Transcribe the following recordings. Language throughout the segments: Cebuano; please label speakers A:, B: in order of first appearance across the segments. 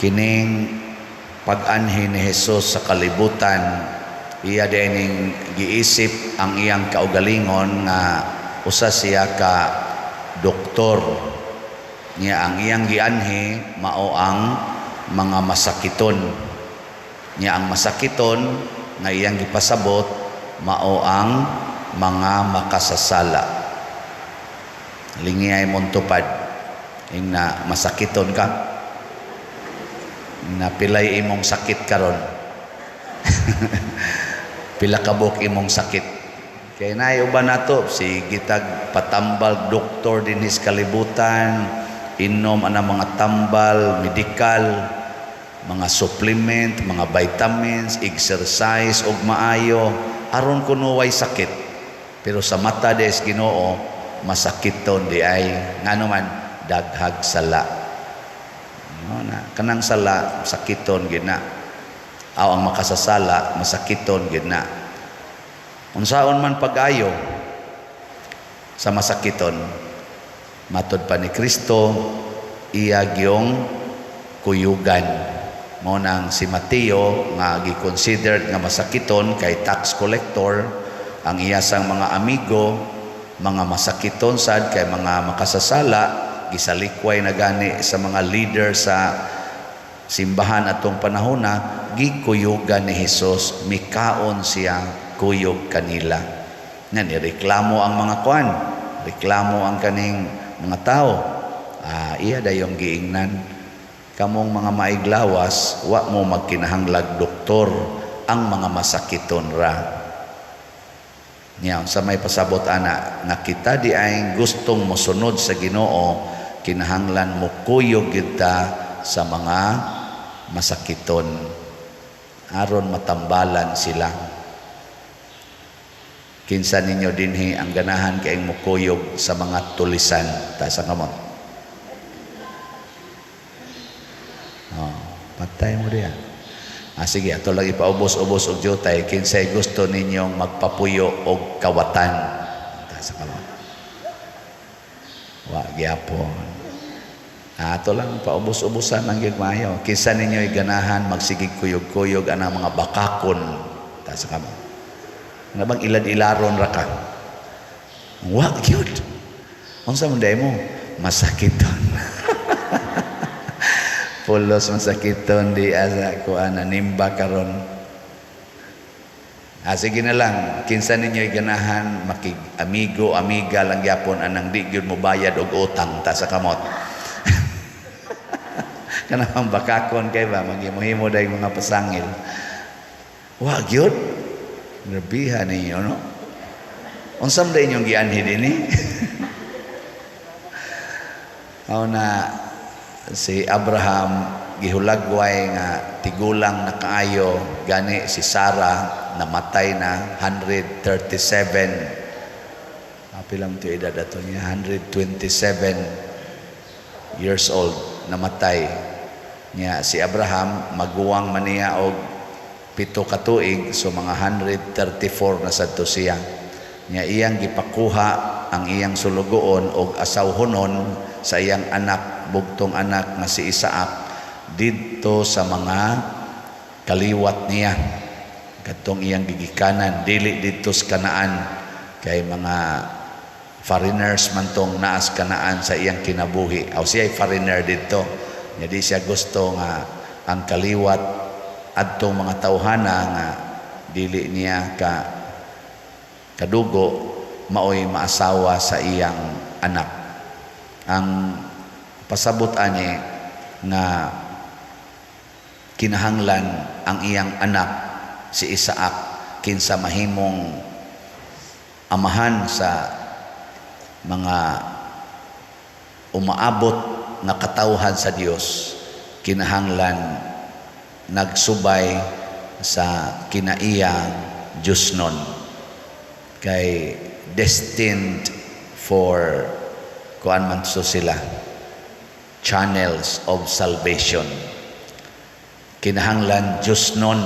A: Kining pag-anhi ni Jesus sa kalibutan, iya dining giisip ang iyang kaugalingon nga usa siya ka doktor. Niya ang iyang gianhi mao ang mga masakiton. Niya ang masakiton nga iyang gipasabot mao ang mga makasasala. Lingiyay mong tupad ingna masakiton ka na pilay imong sakit karon. Pila ka buok imong sakit? Kay naay uban nato, sige tag patambal doktor dinhi sa kalibutan, inom ana mga tambal medikal, mga supplement, mga vitamins, exercise og maayo aron kuno way sakit. Pero sa mata des Ginoo, masakiton di ay, ngano man daghag sala. No, na kanang sala sakiton gid na. Aw, ang makasasala masakiton gid na. Unsaon man pag-ayo sa masakiton? Matod pa ni Kristo, iya gyung kuyugan. Mao nang si Mateo nga gi-considered nga masakiton kay tax collector, ang iya sang mga amigo mga masakiton sad kay mga makasasala, gisalikway na gani sa mga leader sa simbahan atong panahona, gikuyugan ni Hesus, mikaon siya kuyog kanila. Nga nireklamo ang mga kuan, reklamo ang kaning mga tao. Ah, iya dayong giingnan, "Kamong mga maiglawas, wa mo magkinahanglag doktor, ang mga masakiton ra." Niya sa may pasabot ana nga kita di ay gustong mosunod sa Ginoo, kinahanglan mo kuyog kita sa mga masakiton aron matambalan sila. Kinsa ninyo dinhi ang ganahan kayong mukuyog sa mga tulisan? Taas ang kamot. Oh, patay mo diya. Ah, sige, ato lang ipaubos-ubos og jutay. Kinsay gusto ninyong magpapuyo og kawatan? Taas ang kamot. Wa gyapon. Ah, ato lang paubos-ubosan ang gyud maayo. Kinsa ninyo ganahan magsigig kuyog-kuyog anang mga bakakon? Taas ang kamot. Nga bang ilad-ilaron ra ka? Wa gyud. Unsa man day mo? Masakiton. Pulos masakiton di asa kuan nimba karon. Ah, sige na lang, kinsa ninyo ganahan makig amigo, amiga lang gyapon anang di gyud mo bayad og utang? Ta sa kamot. Kanang bakakon kay ba maghimo-himo day mga pasangil. Wa gyud. Grabiha ninyo, no? Unsa man inyong gianhi dinhi? Mao na si Abraham gihulagway nga tigulang na kaayo, gani si Sarah namatay na 137. Pila man to edad ato niya? 127 years old namatay niya. Si Abraham maguwang man niya og 7 ka tuig, so mga 134 na sadto siya. Nya iyang gipakuha ang iyang sulugoon og asawhonon sa iyang anak, bugtong anak nga si Isaac, didto sa mga kaliwat niya kadtong iyang gigikanan, dili didto sa Kanaan kay mga foreigners man tong naas Kanaan sa iyang kinabuhi. Aw, siya ay foreigner didto. Nya di siya gusto nga ang kaliwat adtong mga tawhana nga dili niya ka kadugo maoy maasawa sa iyang anak. Ang pasabot ani nga kinahanglan ang iyang anak si Isaac, kinsa mahimong amahan sa mga umaabot nga katawhan sa Dios, kinahanglan nagsubay sa kinaiyang Diyosnon kay destined for kuan man so sila, channels of salvation. Kinahanglan Diyosnon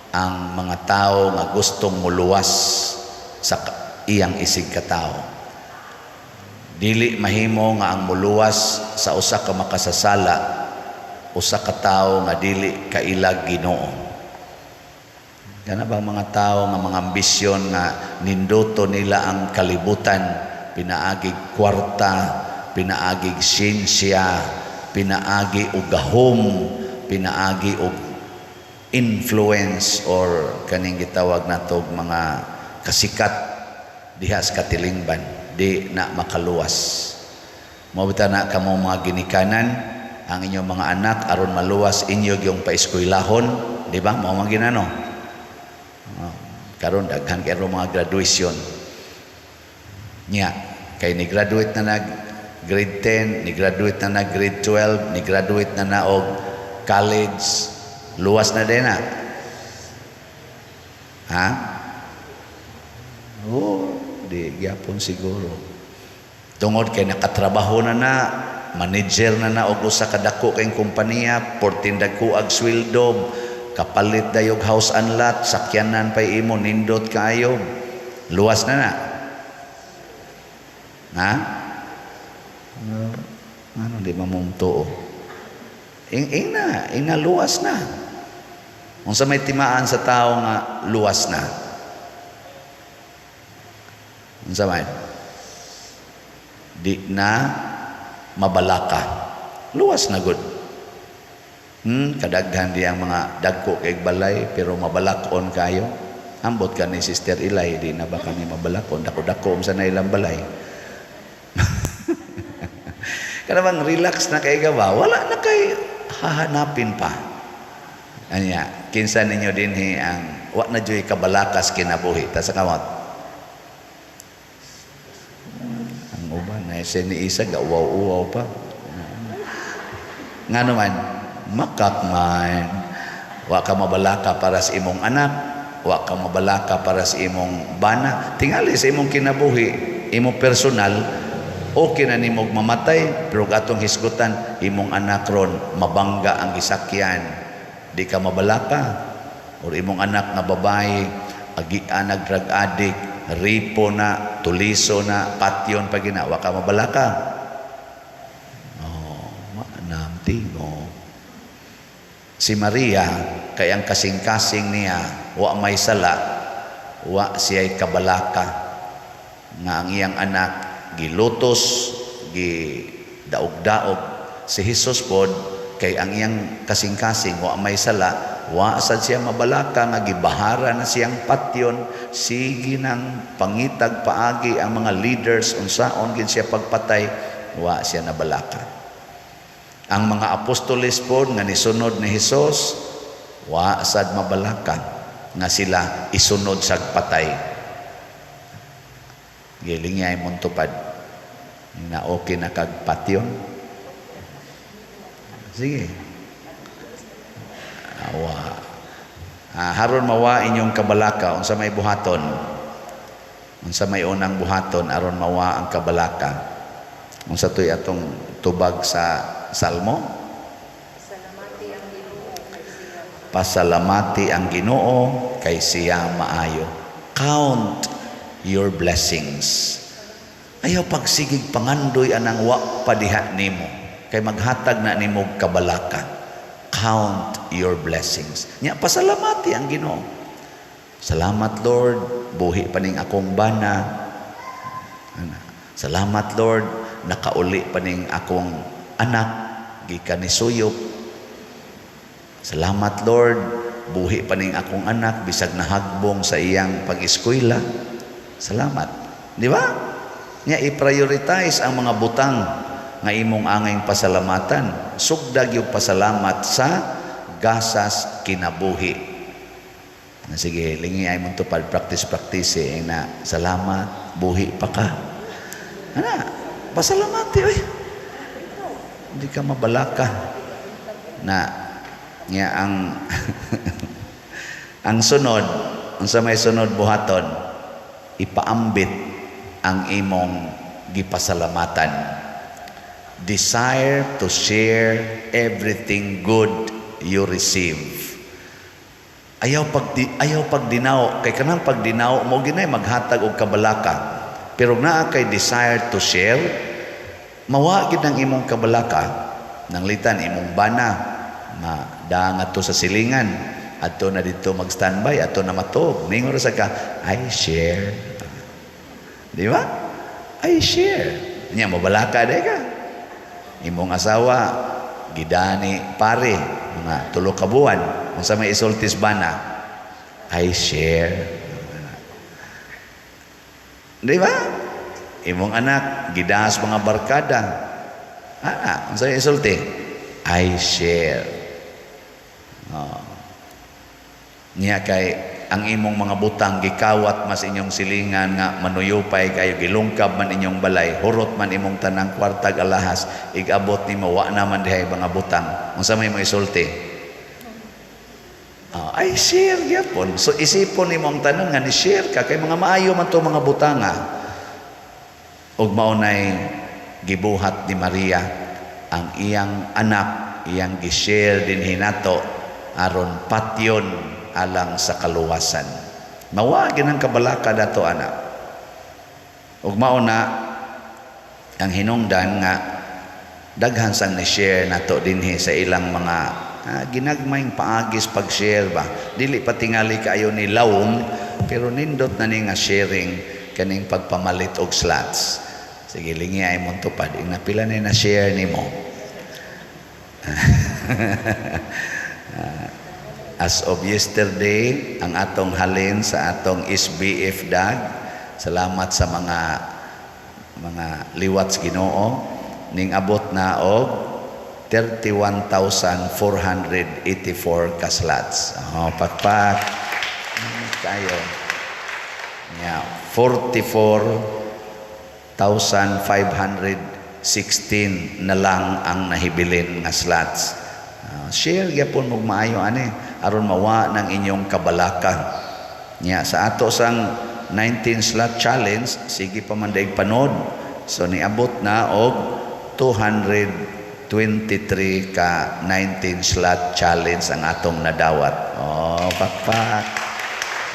A: ang mga tao nga gustong muluwas sa iyang isig katao. Dili mahimo nga ang muluwas sa usa ka makasasala usa ka tawo nga dili kailag Ginoo. Kana bang mga tao nga mga ambisyon nga ninduto nila ang kalibutan, pinaagig kwarta, pinaagig siyensya, pinaagi og gahom, pinaagi og influence or kaning gitawag nato mga kasikat diha sa katilingban, di na makaluwas. Mao na kamo mga ginikanan, ang inyong mga anak aron maluwas inyo yung paeskwelahon, di ba? Mao man ginano. Oh, karon daghan kay mga graduation. Nya, kay ni graduate na nag grade 10, ni graduate na na grade 12, ni graduate na na og college, luwas na din na. Ha? Oh, di gyapon siguro. Tungod kay nakatrabaho na na, manager na na og usa ka dako kay kompanya, 14 dagko ag sweldo, kapalit dayog house and lot, sakyanan pay imo, nindot kaayo. Luwas na na. Ha? Ano di mamumtuo? Ing na, ing na luwas na. Unsa may timaan sa tao nga luwas na? Unsa man? Di na mabalaka. Luwas na gud. Kadaghan di ang mga dagko kay balay pero mabalakon kayo. Ambot ka ni Sister Ilay, di na ba kami mabalakon? Dako-dako unsa na ilang balay. Kana bang relax na kay ba? Wala na kay hahanapin pa. Anya, kinsa ninyo dinhi ang wa na joy kabalakas kinabuhi? Ta sa kamot. Ang uban na siya ni isa ga uwaw-uwaw pa. Ngano man, makak man. Wa ka mabalaka para sa imong anak, wa ka mabalaka para sa imong bana. Tingali sa imong kinabuhi, imong personal, okay na nimog mamatay, pero atong hisgutan, imong anak ron, mabangga ang gisakyan, di ka mabalaka. Or imong anak nga babae, agian nag drug addict, ripo na, tuliso na, patyon pa gina, wa ka mabalaka. Oh, manamtingo. Si Maria, kay ang kasing-kasing niya, wa may sala, wa siya'y kabalaka, nga ang iyang anak gilutos, gidaog-daog. Si Jesus pod, kay ang iyang kasing-kasing wa may sala, wa sad siya mabalaka nga gibahara na siyang patyon, sige nang pangitag paagi ang mga leaders unsaon gid siya pagpatay, wa siya nabalaka. Ang mga apostoles pod nga nisunod ni Hesus, wa sad mabalaka nga sila isunod sa patay. Giling niya imong tupad na okay na kag patyon. Sige. Awa. Haron mawa inyong kabalaka, unsa may buhaton? Unsa may unang buhaton aron mawa ang kabalaka? Unsa to'y atong tubag sa Salmo?
B: Pasalamati ang Ginoo kay siya.
A: Pasalamati ang Ginoo kay siya maayo. Count your blessings. Ayaw pagsigig pangandoy anang wa padiha nimo kay maghatag na nimo kabalaka. Count your blessings. Nya pasalamati ang Ginoo. Salamat Lord, buhi pa ning akong bana. Ana. Salamat Lord, nakauli pa ning akong anak gikan ni suyop. Salamat Lord, buhi pa ning akong anak bisag nahagbong sa iyang pag-eskwela. Salamat. Di ba? Nya i-prioritize ang mga butang nga imong angayng pasalamatan. Sugdag yung pasalamat sa gasas kinabuhi. Sige, lingi ay mong tupad, practice eh, na salamat, buhi pa ka. Ana, pasalamati oy. Hindi ka mabalaka na niya ang ang sunod, unsa may sunod buhaton, ipaambit ang imong gipasalamatan. Desire to share everything good you receive. Ayaw pagdinaw kay kanang pagdinaw mo ginay maghatag og kabalaka. Pero naa kay desire to share, mawa gid ang imong kabalaka. Nanglitan imong bana, Ma daang adto sa silingan, adto na dito mag standby, adto na matuog. Ningon ra sa ka, "I share." Di ba? "I share." Nya mobalaka day ka. Imong asawa gidani pare mga 3 ka buwan, unsa may isultis bana? "I share." Di ba? Imong anak gidas mga barkada. Ah, unsa may isulti? "I share." Oh. Niya kay ang imong mga butang gikawat mas inyong silingan nga manuyupay kayo, gilungkab man inyong balay, hurot man imong tanang kwartag alahas, igabot nimo wa naman dihay mga butang, unsa may mo isulti? Oh, "I share" gyapon. So isipon nimo ang tanan nga ni share ka kay mga maayo man to mga butanga. Ug mao nay gibuhat ni Maria, ang iyang anak iyang gi-share dinhi nato aron patyon alang sa kaluwasan. Mawa ang kabalaka dato ana. Ug mao na ang hinungdan nga daghan sang ni-share nato dinhi sa ilang mga ginagmayng paagis pag-share ba. Dili pa tingali kaayo ni lawom, pero nindot na ni nga sharing kaning pagpamalit og slots. Sige, lingi ay mong tupad. Ing napila ni na share nimo? As of yesterday, ang atong halin sa atong SBF dag, salamat sa mga liwat sa Ginoo, ning abot na og 31,484 ka slots. Oh, pakpak. Kayo. Yeah, 44,516 na lang ang nahibilin nga slots. Share gyapon mo maayo ani aron mawa ng inyong kabalaka. Nya sa ato sang 19 slot challenge, sige pa man daig panod. So niabot na og 223 ka 19 slot challenge ang atong nadawat. Oh, pakpak.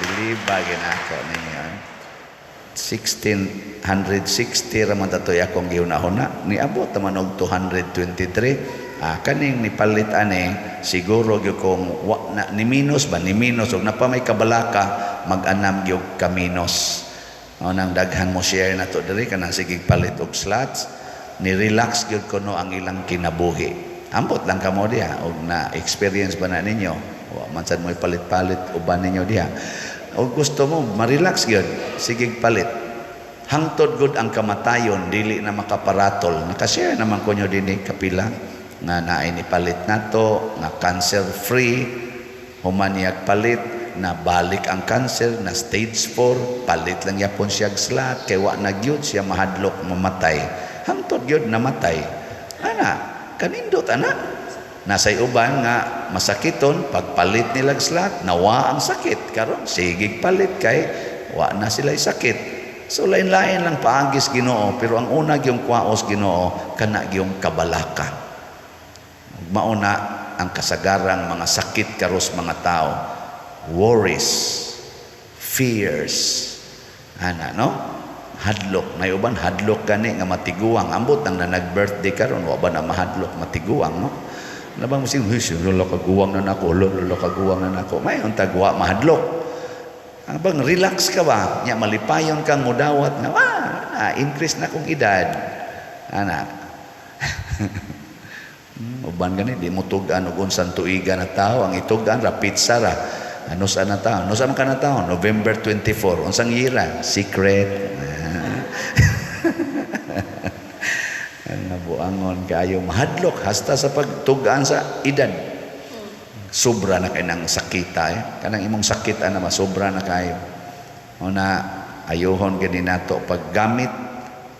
A: Believe ba ginako ninyo? Eh? 1660 ra man tatoy akong gihuna-huna, niabot naman og 223. Ah, kaning nipalit ani siguro gyud kung wa na ni minus ba, ni minus og napa may kabalaka, mag-anam gyud ka minus. O nang daghan mo share na to diri kanang sige palit og slots, ni relax gyud kuno ang ilang kinabuhi. Ambot lang kamo diha og na experience ba na ninyo, wa man sad mo palit-palit uban ninyo diha. O gusto mo ma-relax gyud, sige palit. Hangtod gud ang kamatayon dili na makaparatol. Nakashare naman ko nyo dinhi kapila nga naay ni palit nato nga cancer free, human niyag palit na balik ang cancer na stage 4, palit lang yapon siya slot kay wa na gyud siya mahadlok mamatay. Hangtod gyud namatay ana, kanindot ana. Nasay uban nga masakiton, pagpalit nilag slot nawa ang sakit, karon sige palit kay wa na sila sakit. So lain-lain lang paagis Ginoo, pero ang una gyung kwaos Ginoo kana gyung kabalaka. Mauna ang kasagarang mga sakit karos mga tao, worries, fears ana, no? Hadlok na uban, hadlok gani nga matiguang. Ambot nang na nag-birthday karon, wa ba na mahadlok matiguang, no? Nabang mo sing, "Huy, lolo kaguwang na nako, lolo kaguwang na nako." May tagwa mahadlok. Abang relax ka ba? Nya malipayon kang mudawat nga, increase na kong edad. Ana. Uban gani di mo tug-an og unsang tuiga na tao, ang itug-an ra pizza ra. Ano sa na tao? Ano sa man ka na tao? November 24. Unsang year? Secret. Ang nabuangon kayo mahadlok hasta sa pagtugaan sa edad. Sobra na kay nang sakita eh. Kanang imong sakit ana masobra na kayo. Una ayuhon gani nato paggamit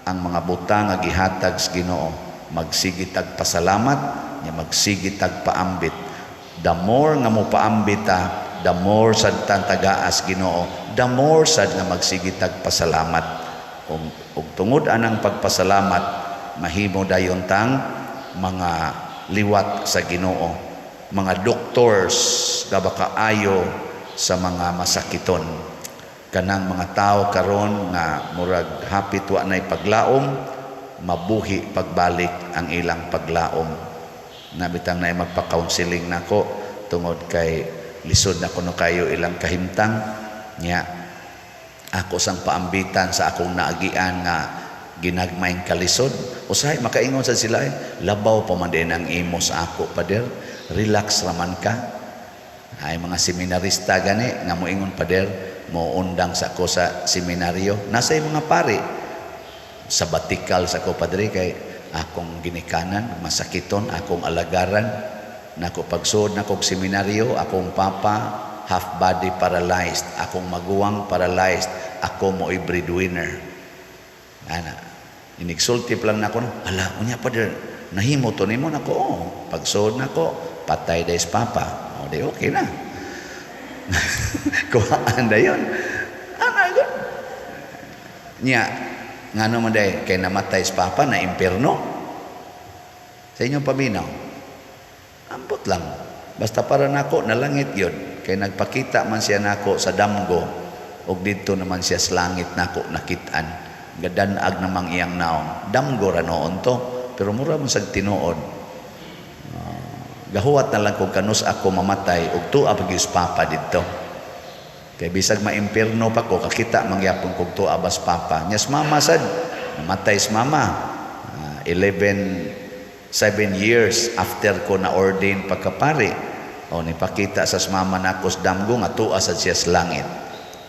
A: ang mga butang nga gihatag sa Ginoo. Magsige tag pasalamat, nya magsige tag paambit. The more nga mo paambit ta, the more sad tan tagaas Ginoo, the more sad nga magsige tag pasalamat. Ug tungod anang pagpasalamat, mahimo dayon tang mga liwat sa Ginoo, mga doctors nga baka ayo sa mga masakiton. Kanang mga tao karon nga murag hapit wa nay paglaom, mabuhi pagbalik ang ilang paglaom. Nabitang na magpa-counseling nako tungod kay lisod na kuno kayo ilang kahimtang nya. Ako sang paambitan sa akong naagian nga ginagmayng kalisod. Usahay makaingon sa sila, eh, labaw pa man din ang imo sa ako, pader, relax raman ka. Ay mga seminarista gani nga moingon, "Pader, mo undang sa ko sa seminaryo." Nasa mga pari sabbatical sa ko, "Padre, kay akong ginikanan masakiton, akong alagaran nako. Pagsuod nako og seminaryo, akong papa half body paralyzed, akong maguwang paralyzed, ako mo'y breadwinner." Ana, inigsulti pa lang nako, "Ala, unya pader, nahimo to nimo?" Nako, "Oh, pagsuod nako, patay dahil papa. O di okay na." Kuhaan dayon. Ana gud. Nya, ngano man day kay namatay si papa na impierno? Sa inyong paminaw. Ambot lang. Basta para nako nalangit yun. Kay nagpakita man siya nako sa damgo ug didto naman siya sa langit nako nakitaan. Gadanag namang iyang naong. Damgo ra noon to, pero mura man sag tinuod. Gahuwat na lang kung kanus ako mamatay ug tuwa pag papa didto. Kay bisag maimpierno pa ko, kakita mangyapon kog tuwa bas papa. Nyas mama sad, namatay si mama. 11 7 years after ko na ordain pagkapari. O nipakita sa mama nako sa damgo nga tuwa sad siya sa langit.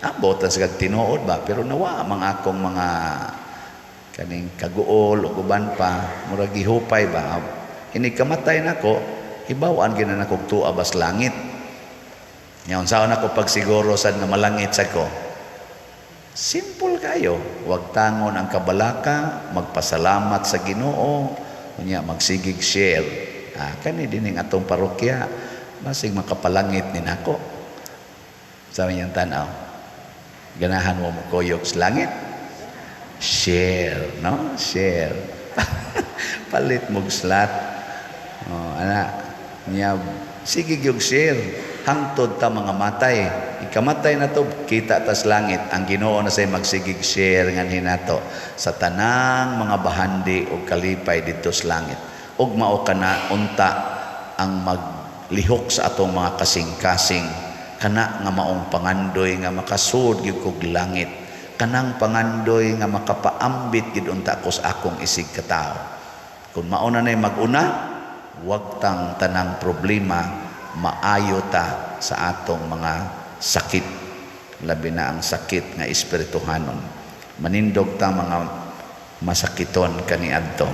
A: Ambot lang sa tinuod ba, pero nawa mga akong mga kaning kaguol o uban pa, murag gihupay ba. Ini kamatay nako, hibaw-an gina nako tuwa bas langit. Nya unsaon ako pagsiguro sad nga malangit sa ko? Simple kayo. Wag tangon ang kabalaka, magpasalamat sa Ginoo, unya magsigig share. Ah, kani dining atong parokya, basig makapalangit ni nako. Sa inyong tanaw. Ganahan mo mokuyog sa langit? Share, no? Share. Palit mo slot. Oh, ana, niya sige gyud share hangtod ta mga matay. Ikamatay na to, kita tas langit. Ang Ginoo na say magsigig share nganhi nato sa tanang mga bahandi o kalipay didto sa langit. Ug mao kana unta ang maglihok sa atong mga kasing-kasing, kana nga maong pangandoy nga makasud gyud kog langit, kanang pangandoy nga makapaambit gid unta ko sa akong isig katawo. Kung mao na nay mag-una, wag tang tanang problema, maayo ta sa atong mga sakit, labi na ang sakit nga espirituhanon. Manindog ta mga masakiton kaniadto.